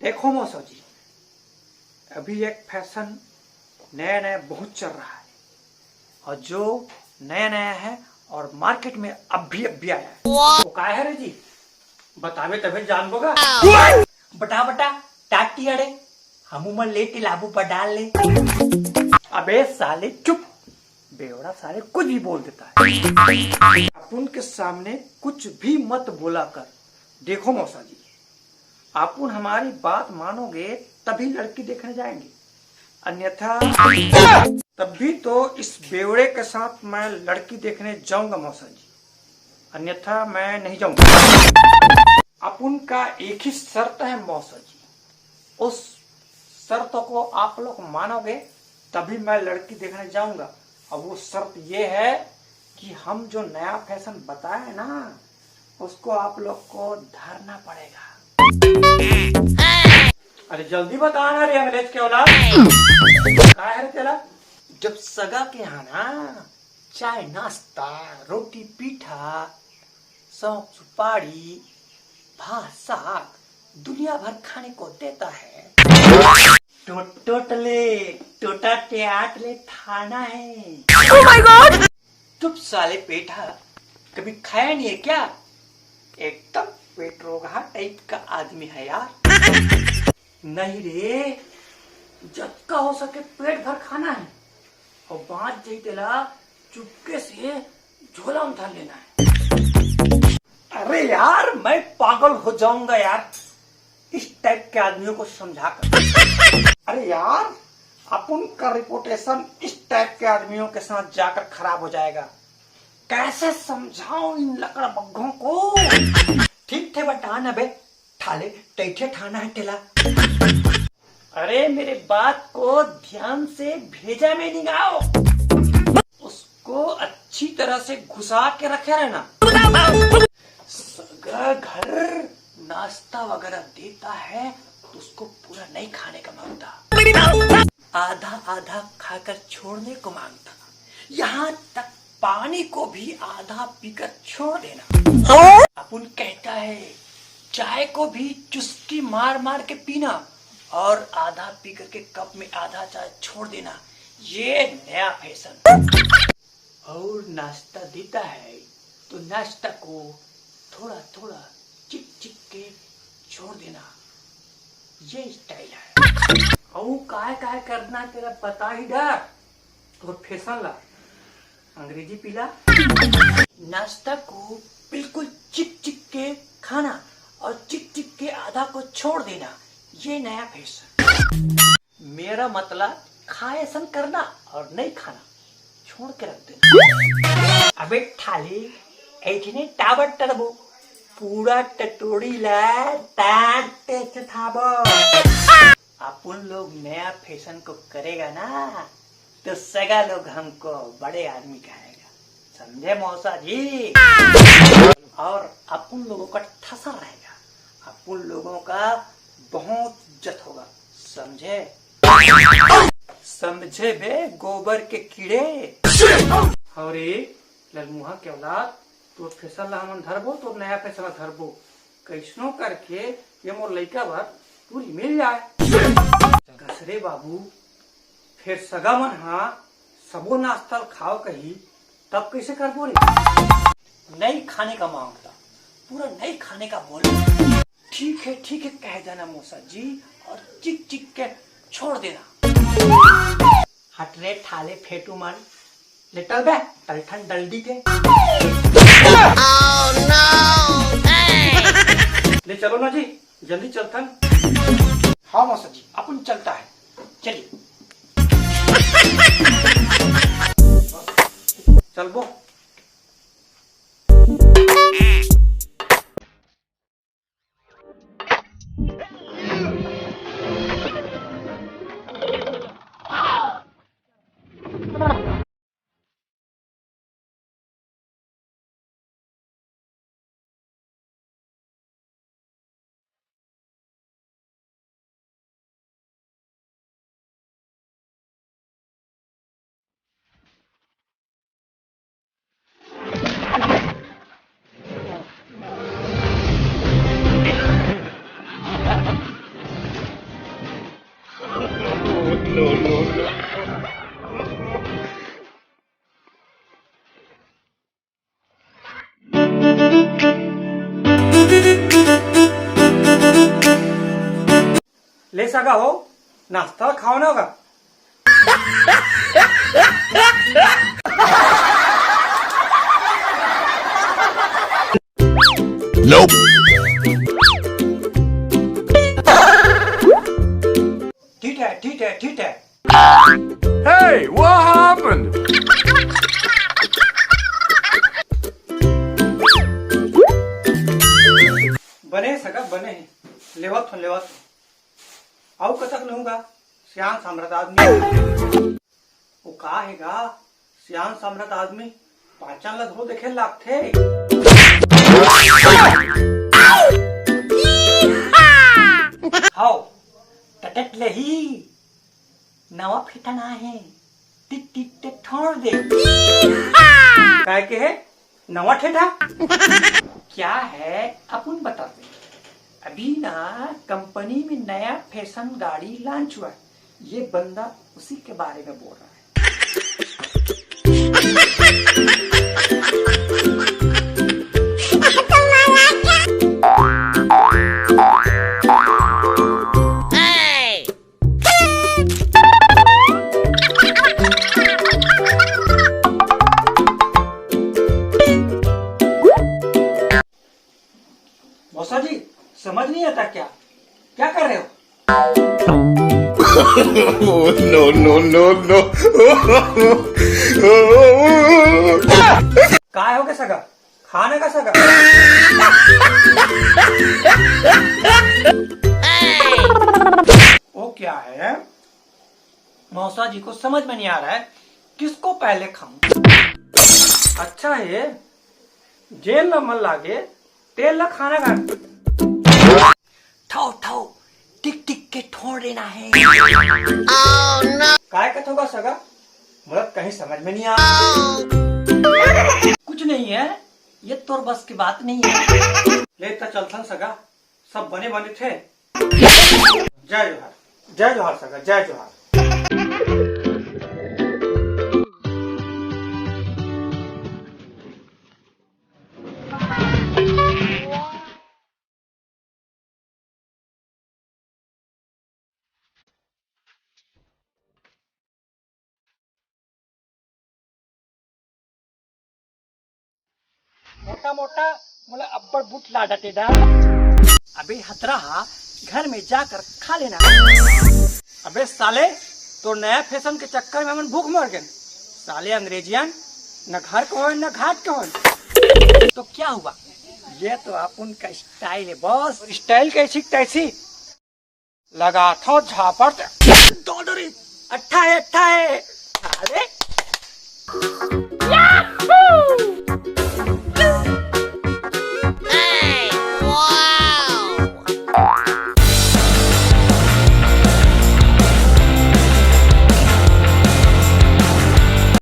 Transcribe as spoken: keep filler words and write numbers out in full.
देखो मौसा जी, अभी एक फैशन नया नया बहुत चल रहा है, और जो नया नया है और मार्केट में अभी अभी आया है। वो का है रे जी? बतावे तभे जानबो गा। बटा बटा, टाटी अड़े, हमू मन लेटे लाबू बडाल ले। अबे साले चुप, बेवड़ा साले कुछ भी बोल देता है। अपुन के सामने कुछ भी मत बोला कर। देखो मौसा जी, अपुन हमारी बात मानोगे तभी लड़की देखने जाएंगे, अन्यथा तब भी तो इस बेवड़े के साथ मैं लड़की देखने जाऊंगा मौसा जी, अन्यथा मैं नहीं जाऊंगा। अपुन का एक ही शर्त है मौसा जी, उस शर्त को आप लोग मानोगे तभी मैं लड़की देखने जाऊंगा। और वो शर्त ये है कि हम जो नया फैशन बताए ना, उसको आप लोग को धरना पड़ेगा। अरे जल्दी बता ना रे अंग्रेज के औलाद, का है रे तेला? जब सगा के यहाँ ना चाय नाश्ता, रोटी पीठा, सौंफ सुपारी, भात साग दुनिया भर खाने को देता है, टोट टोट ले, टोटा टेट ले थाना है। Oh my God! चुप साले पेठा, कभी खाया नहीं है क्या? एकदम पेट रोगहा टाइप का आदमी है यार। नहीं रे, जतका हो सके पेट भर खाना है, और बाँच जाही तेला चुपके से झोला में धर लेना है। अरे यार, मैं पागल हो जाऊंगा यार, इस टाइप के आदमियों को समझाकर। अरे यार, अपुन का रिपुटेशन इस टाइप के आदमियों के साथ जाकर खराब हो जाएगा। कैसे समझाऊं इन लकड़बग्घों को? ठीक थे बता ना बे, ठाले टैठे ठाना है तेला। अरे मेरे बात को ध्यान से भेजा में निगाओ, उसको अच्छी तरह से घुसा के रखे रहना। सगा घर नाश्ता वगैरह देता है तो उसको पूरा नहीं खाने का मांगता, आधा आधा खाकर छोड़ने को मांगता। यहाँ तक पानी को भी आधा पीकर छोड़ देना। अपुन कहता है, चाय को भी चुस्की मार मार के पीना और आधा पी करके कप में आधा चाय छोड़ देना, ये नया फैशन। और नाश्ता देता है तो नाश्ता को थोड़ा थोड़ा चिक चिक के छोड़ देना, ये स्टाइल है। और काय काय करना तेरा बता ही डर। तोर फैशन ला अंग्रेजी पीला। नाश्ता को बिल्कुल चिक चिक के खाना और चिक चिक के आधा को छोड़ देना, ये नया फैशन। मेरा मतलब खाए ऐसन करना और नहीं खाना, छोड़ के रख देना। अबे ठाली, ऐठने टाबर टरबो, पूरा टटोड़ी ला ताट से थाबो। अपुन लोग नया फैशन को करेगा ना, तो सगा लोग हमको बड़े आदमी कहेगा, समझे मौसा जी? और अपुन लोगों का ठसर रहेगा, अपुन लोगों का बहुत इज्जत होगा, समझे? समझे बे गोबर के कीड़े। अरे ललमुहा के औलाद, तोर फैशन ला हमन धरबो, तोर नया फैशन ला धरबो, कैसनो करके ये मोर लइका बर टूरी मिल जाए। कसरे बाबू, फेर सगा मन हा सबो नाश्ता ल खाव कही, तब कैसे करबो रे? नहीं खाने का मांगता, पूरा नहीं खाने का बोल। ठीक है, ठीक है, कह देना मौसा जी, और चिक चिक के छोड़ देना। हट रे ठाले फेटू मन, ले टल बे, टलठन डलडी के। ले चलो ना जी, जल्दी चलथन। हाँ मौसा जी, अपन चलता है, चलिए। चलबो। का हो, नाश्ता खाओ ना का? Nope. ठीक है, ठीक है, ठीक है। Hey, what happened? बने सगा, बने हे। लेवत हो, लेवत हो। अउ कतक लूंगा, सियान सामरथ आदमी। वो का हे गा, सियान सामरथ आदमी पाचन ला धो देखे लागथे। हाव, टटट ले ही। नवा फेटा ना हे, टिक टिक के ठोर दे। काय के हे? नवा ठेठा? क्या है, अपन बताते। अभी ना कंपनी में नया फैशन गाड़ी लॉन्च हुआ है, ये बंदा उसी के बारे में बोल रहा है। मौसा जी, समझ नहीं आता क्या? क्या कर रहे हो? No, no, no, no. काय हो गया सगा? खाने का सगा? वो क्या है? मौसा जी को समझ में नहीं आ रहा है, किसको पहले खाऊं? अच्छा है, जेल न मन लागे, तेल ला खाना का। ठो ठो, टिक टिक के ठोर देना है। काय कथोगा सगा? मुरत कहीं समझ में नहीं आ। कुछ नहीं है, ये तोर बस की बात नहीं है। ले त चलथन सगा, सब बने बने थे। जय जोहार, जय जोहार सगा, जय जोहार। मोटा मोटा, मोला अब्बड़ बुट लाडत हे दा। अबे हतरा हा, घर में जाकर खा लेना। अबे साले, तोर नया फैशन के चक्कर में हमन भूख मर गए। साले अंग्रेजियन, न घर के होन, न घाट के होन। तो क्या हुआ, ये तो अपन का स्टाइल है बॉस। स्टाइल कैसी तैसी। लगाथो झापड़। दौड़ रे, अट्ठा है, अट्ठा है। अरे।